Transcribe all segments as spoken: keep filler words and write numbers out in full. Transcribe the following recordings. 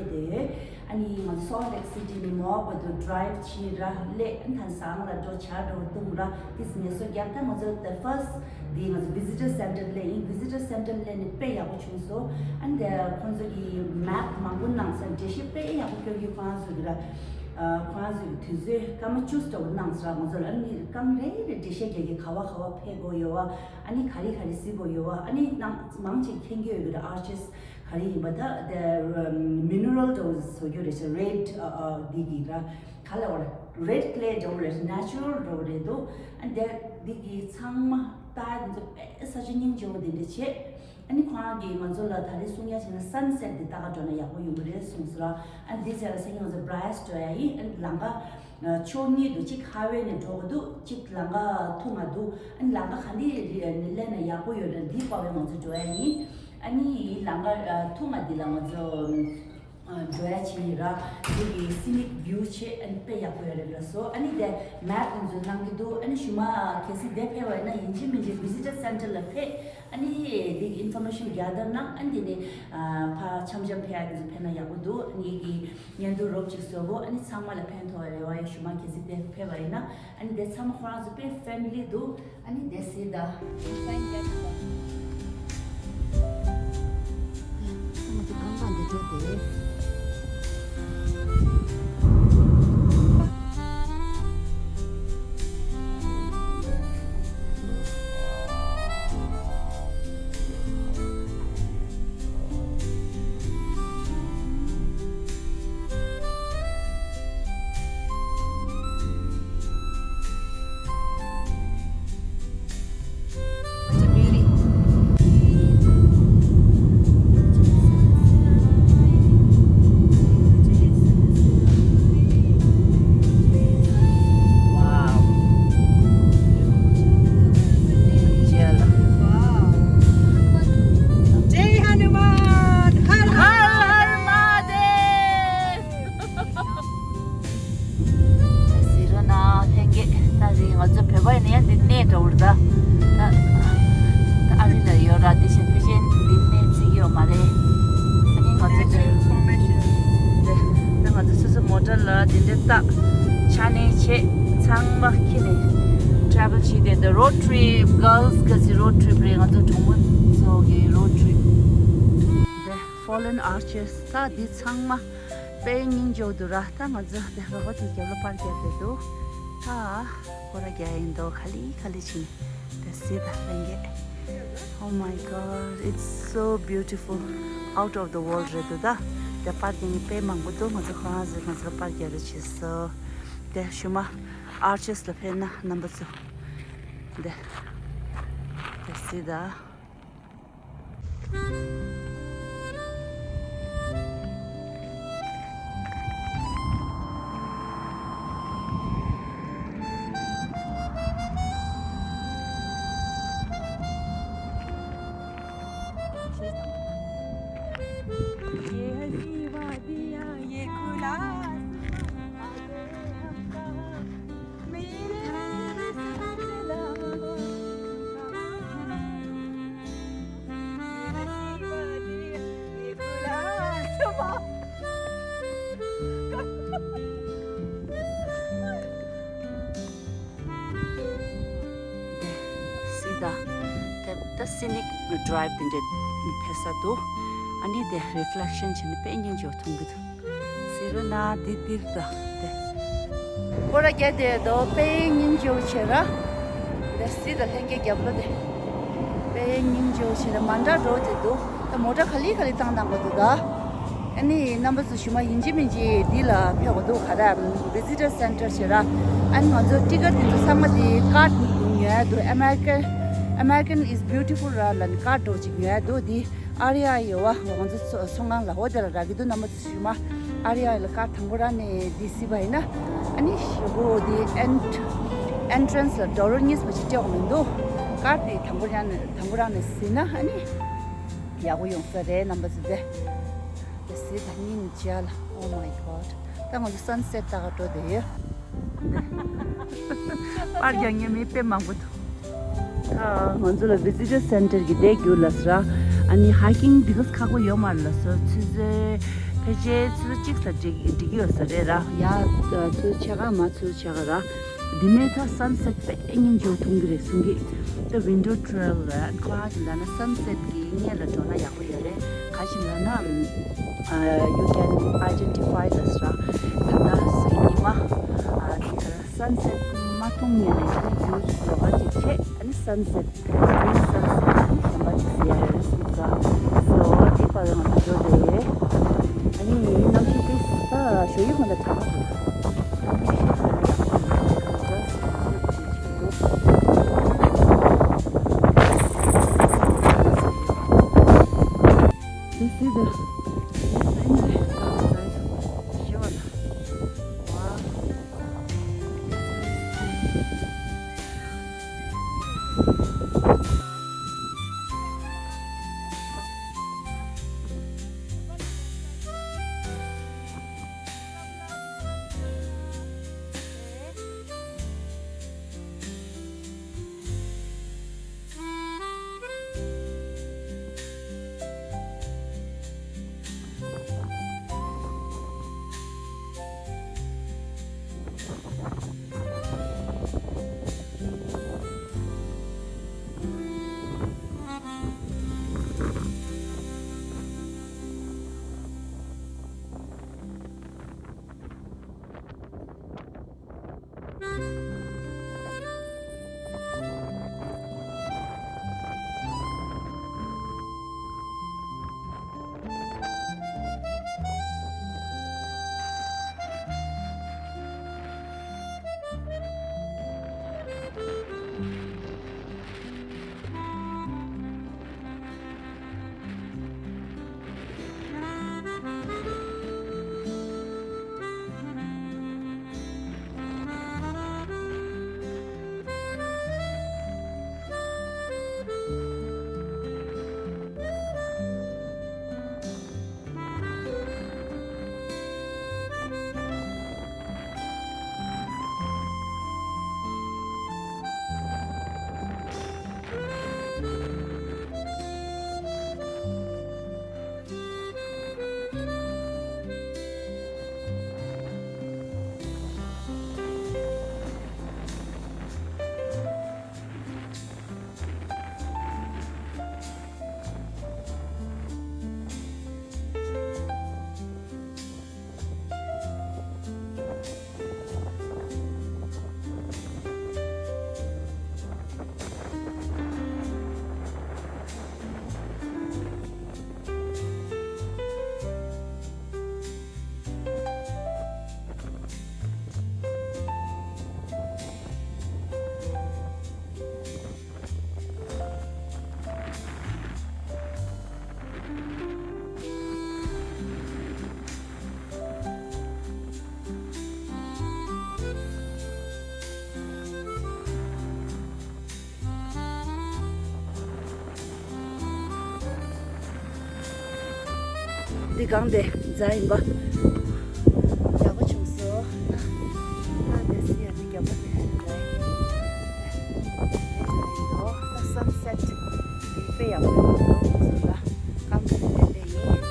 དེ། ཨ་ནི་ང་ཚོ་Salt Lake City ནས་མོ་བ་དུ་drive བྱས་ར་སླེབས། ཨ་ནི་ཐང་སང་ལ་འགྲོ་ཆ་འགྲོ་བཏུང་ར་དེ་ངལ་གསོ་རྒྱབ། ད་ང་ཚོ་the first དེ་ང་ཚོ་visitor center སླེབས་ཡིན། visitor center སླེབས་ནས་དཔེ་ཡག་པོ་བྱུང་སོང་། ཨ་ནི་དེ་ཁོང་ཚོ་གི་map མང་པོ་གནང་སོང་། འགྲེལ་བཤད་དཔེ་ཡག་པོ་སྐྱོན་གྱི་ཁོང་ཚོ་གི་ར། ཁོང་ཚོ་གི་དུས་ཚོད་སྐར་མ་བཅུ་ཙམ་གནང་སོང་ར། ང་ཚོ་ལ་ཨ་ནི་སྐར་མ་རེ་རེ་འགྲེལ་བཤད་རྒྱག་གི། ག་བ་ག་བ་ཕེབས་དགོས་ཡོད་བ། ཨ་ནི་ག་རེ་ག་རེ་གཟིགས་དགོས་ཡོད་བ། ཨ་ནི་ནང་མང་ཆེ་མཁྱེན་གྱི་ཡོད་གི་ར། arches ག་རེ་ཡིན་པ། ད་དེ་mineral འདྲ་བོ་བཟོ་རྒྱུ་རེད་ཤག red འདི་གི་ར་ག་ལ་བར་red clay འདྲ་བོ་རེད། natural འདྲ་བོ་རེད་འདུག་ཨ་འདི་འདི་གི་ཚང་མ་ད་འདི་ཚོ་དཔེ་ས་ཆ་སྙིང་རྗེ་བོ་དེ་འདྲ་བྱས། ཨ་ནི་ཁོང་གིས་ང་ཚོ་ལ་ད་རེས་གསུང་ཡ་བྱས་ན་sunset འདི་ལྟ་ག་འགྲོ་ན་ཡག་པོ་ཡོང་གི་རེད་གསུངས་སོང་ར། ཨ་འདི་ཚེ་ལ་སེང་ང་ཚོ་Bryce འགྲོ་ཡ་ཡིན། ཨ་ལམ་ཁ་ཕྱོགས་གཉིས་འདུག་གཅིག་highway ནས་འགྲོ་གི་འདུག་གཅིག་ལམ་ཁ་ཐུང་ང་འདུག་ཨ་ནི་ལམ་ཁ་ག་འདི་ནས་སླེབས་ན་ཡག་པོ་ཡོད་རེད། འདི་པ་བས་ང་ཚོ་འགྲོ་ཡ་ཡིན། ཨ་ནི་ལམ་ཁ་ཐུང་ང་འདི་ལ་ང་ཚོ་འགྲོ་ཡ་བྱས་ཡིན་ར། འདི་གི་scenic view བྱས། ཨ་ནི་དཔེ་ཡག་པོ་ཡོད་རེད་ལ་སོ། ཨ་ནི་དེ་map ང་ཚོ་གནང་གི་འདུག་ཨ་ནི་གཞུག་མ་གལ་སྲིད་དེ་ཕེབས་པ་ཡིན་ན་ཡིན་གཅིག་མིན་གཅིག་visitor center ལ་ཕེབས། ཨ་ནི་དེ་གི་information gather གནང་། ཨ་ནི་དེ་ནས་ཕར་འཆམ་འཆམ་ཕེབས་ཡ་དེ་ཚོ་ཕེབས་ན་ཡག་པོ་འདུག་ཨ་ནི་གི་བརྙན་ཐུང་རོབ་ཅིག་བཟོ་གོ་ཨ་ནི་ཚང་མ་ལ་ཕན་ཐོགས་རེ་བ་ཡོད། གཞུག་མ་གལ་སྲིད་དེ་ཕེབས་པ་ཡིན་ན། ཨ་ནི་དེ་ཚང་མ་ཁོ་རང་ཚོ་དཔེ་family འདུག་ཨ་ནི་དེ་སྲིད་ད། ཚང་མ་དེ་གང་གང་འདི་འགྲོ་དེ། Zero ན་ལྷན་རྒྱས། ད་རེས་ང་ཚོ་བོད་པ་ཡིན་ན་ཡང་འདི་གནས་འགྲོ་བར་ད། ད་ད་ཨ་རི་ལ་ཡོད་ར། དེ་བཞིན་ཕལ་ཆེར་འདི་གནས་བརྩི་གི་ཡོད་མ་རེད། ཨ་ནི་ང་ཚོ་འདི་ད་ང་ཚོ་སོ་སོ་མོ་ཊ་ལ་འདི་འདྲ་བཏགས་ཆ་གནས་བྱས་ཚང་མ་ཁྱེར་ནས་travel བྱས་ཏེ། འདི་road trip, girls ག་ཚོད་road trip རེད། ང་ཚོ་གྲོགས་མོ་ཚོ་གི་road trip། འདི་Fallen Arches ད་འདི་ཚང་མ། དཔེ་སྙིང་རྗེ་པོ་འདུག་ར། ད་ང་ཚོ་དེ་རོ་ཧོ་དེ་རྒྱབ་ལ་པར་བརྒྱབ་བསྡད་འདུག་ད་སྐོར་ར་རྒྱག་ཡིན་འདུག་ག་ལེ་ག་ལེ་བྱས་ནས་དེ་སྲིད་ད་ལྷན་རྒྱས། Oh my God, it's so beautiful, out of the world རེད་འདུག་ད་དེ་པར་རྒྱག་མཁན་དཔེ་མང་པོ་འདུག་ང་ཚོ་ཁོ་རང་ཚོས་ང་ཚོ་ལ་པར་རྒྱག་རོགས་བྱས་སོང་། དེ་གཞུག་མ་Arches ལ་ཕེབས་ན་རྣམ་པ་ཚོ་དེ་དེ་སྲིད་ད། སྲིད་ད། དེ་ད་scenic drive དེ་འདྲ་ཕེབས་ས་འདུག་ཨ་ནི་དེ་reflection བྱས་ནས་དཔེ་སྙིང་རྗེ་པོ་མཐོང་གི་འདུག་ཟེར་བ་ན་དེ་འདིར་ད་དེ། སྐོར་ར་རྒྱག་དེ་དོ་དཔེ་སྙིང་རྗེ་པོ་བྱས་ར། དེ་སྲིད་ད་ལྷན་རྒྱས་རྒྱབ་ལོ་དེ། དཔེ་སྙིང་རྗེ་པོ་བྱས་ར། མ་འདྲ་འགྲོ་དེ་འདུག་ད་མོ་ཊ་ག་ལེ་ག་ལེ་བཏང་བཏང་གི་འདུག་ད། ཨ་ནི་རྣམ་པ་ཚོ་གཞུག་མ་ཡིན་གཅིག་མིན་གཅིག་འདི་ལ་ཕེབས་དགོས་འདུག་ག་ར་visitor center བྱས་ར། ཨ་ནི་ང་ཚོ་ཊི་ཀེཊ་དེ་ཚོ་ཚང་མ་དེ་ཀཱཌ་ཉོ་ཡ་འདུག American, American is beautiful ར་ལ་ནི་ཀཱཌ་འདྲ་བོ་ཅིག་ཉོ་ཡ་འདུག་དེ། ཨ་རི་ཨ་ཡོད་བ། ང་ཚོ་ཚོ་ཚོང་ཁང་ལ་འོ་དེ་ལ་རག་གི་འདུག་རྣམ་པ་ཚོ་གཞུག་མ་ཨ་རི་ཨ་ལ་ཀཱཌ་དང་པོ་རང་ནས་འདི་གཟིགས་པ་ཡིན་ན། ཨ་ནི་ཞེ་པོ་འདི་ཨེན་ཊི་རན་སི་ལ་ཌོ་ལར་གཉིས་པ་ཞིག་སྤྲད་དགོས་མི་འདུག་ཀཱཌ་འདི་དང་པོ་རང་ནས་དང་པོ་རང་ནས་གཟིགས་ན་ཨ་ནི་ཡག་པོ་ཡོང་ས་རེད་རྣམ་པ་ཚོ། དེ་དེ་གཟིགས་ད་ཉིན་མཇལ། Oh my God. ད་ང་ཚོ་sunset ལྟ་ག་འགྲོ་བསྡད་ཡོད། པར་རྒྱག་མཁན་མི་དཔེ་མང་པོ་འདུག་ཨ། ང་ཚོ་ལ་visitor center གི་དེ་རྒྱུ་ལ་ཟེར། ཨ་ནི་hiking འདི་ག་ཁག་པོ་ཡོད་མ་རེད་ལ་སོ། ཆུ་ཚོད་ ཕལ་ཆེར་ཆུ་ཚོད་གཅིག་ལ་འགྲིག་འགྲིག་གི་ཡོད་ས་རེད་ར། ཡ། ཆུ་ཚོད་ཕྱེད་ཀ་མ་ཆུ་ཚོད་ཕྱེད་ཀ་ར། འདི་ནས་ད་སན་སེཊ་དཔེ་སྙིང་རྗེ་པོ་མཐོང་གི་རེད་གསུང་གི། ད་ཝིན་ཌོ་ཊེ་རེལ་ར་ཁ་ཅིག་ལ་ན་སན་སེཊ་གི་སྔོན་ལ་འགྲོ་ན་ཡག་པོ་ཡོད་རེད། ག་ཅིག་ལ་ན་ཨ་you can identify this ར། ད་ད་སི་ཉི་མ་ཨ་སན་སེཊ་མ་མཐོང་སྔོན་ནས་ད་ནི་བིའུ་ཅིག་ལོགས་ཀ་ཅིག་བྱས། ཨ་ནི་སན་སེཊ། གྲིན་སན་སེཊ་ཨ་ནི་གཞན་པ་ཅིག་ཟེར་ཡ་རེད་གསུངས་ས། སོ་དེ་པར་ང་ཚོ་འགྲོ་རེད། ཨ་ནི་གནམ་གཤིས་དེ་ད་ཞོགས་ཀྱི་ཁོང་ད་གྲང་མོ་འདུག་གནམ་གཤིས་ད་ཡག་པོ་འདུག This is the འདི་གང་དེ་རྫ་ཡིན་པ། ཡག་པོ་བྱུང་སོང་། ད་དེ་སི་ཡ་འདི་རྒྱབ་པ་དེ་རྫ་ཡིན། ད་སན་སེཊ་དཔེ་ཡག་པོ་ཡོད་འདུག་ཚོ་ལ་སྐམ་པོ་དེ་ལས་ཡིན།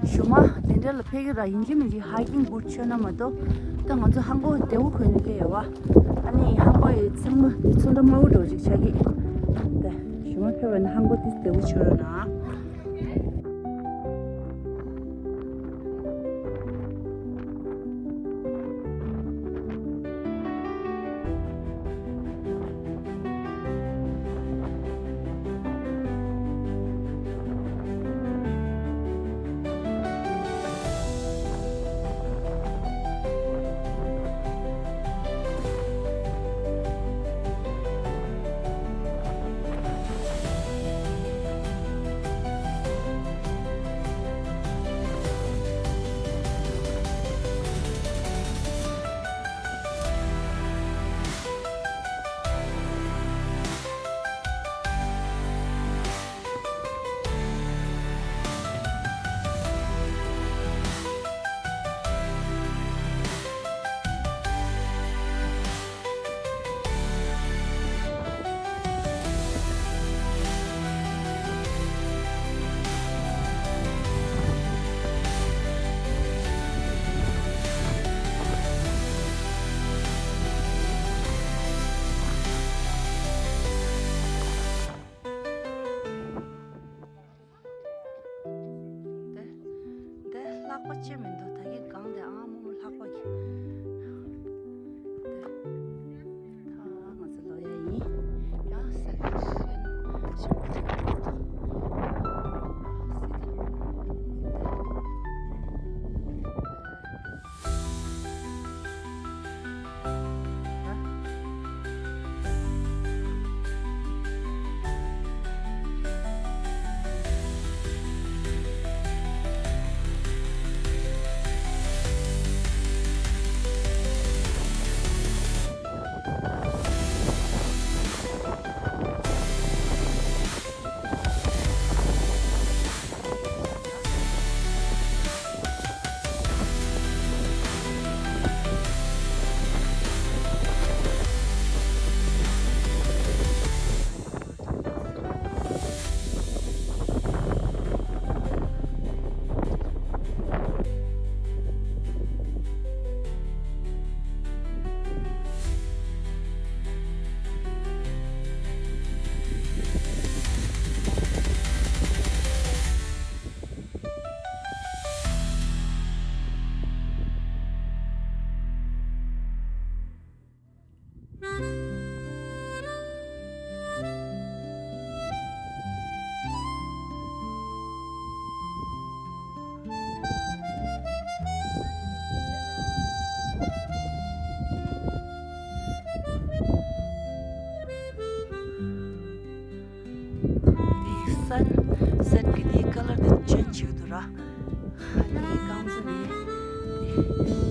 གཞུག་མ་དེ་འདྲ་ལ་ཕེབས་ཀྱི་ར་ཡིན་གཅིག་མིན་གཅིག་hiking boot་མཆོད་ན་མ་གཏོགས། ད་ང་ཚོ་ལྷམ་གོག་བདེ་བོ་གོན་ནས་སླེབས་ཡོད་པ། ཨ་ནི་ལྷམ་གོག་ཡི་ཚང་མ་ཚོན་ཁྲ་དམར་པོ་འདྲ་བོ་ཅིག་ཆགས་ཀྱི། ད་གཞུག་མ་ཕེབས་པ་ན་ལྷམ་གོག་དེ་བདེ་བོ་མཆོད་རོགས་གནང་། འདི་འདི་ལྷགས་པ་ཅི་མི་འདུག་ད་གིན་གང་དེ་ཨང་མོ་མོ་ལྷགས་པ་གི། འདི་ད་ང་ཚོ་ལོ་ཡ་ཡིན། ཡང་ས་གི་ཤན་ཞིག་པོ་ཅིག་ཨང་མོ་ཐོག་འདི་སན་སེཊ་གི་འདི་ཀ་ལར་འདི་ཅེན་ཇི་བྱེད་ཀྱི་འདུག་ར། འདི་རྐང་བཙུགས་ནས།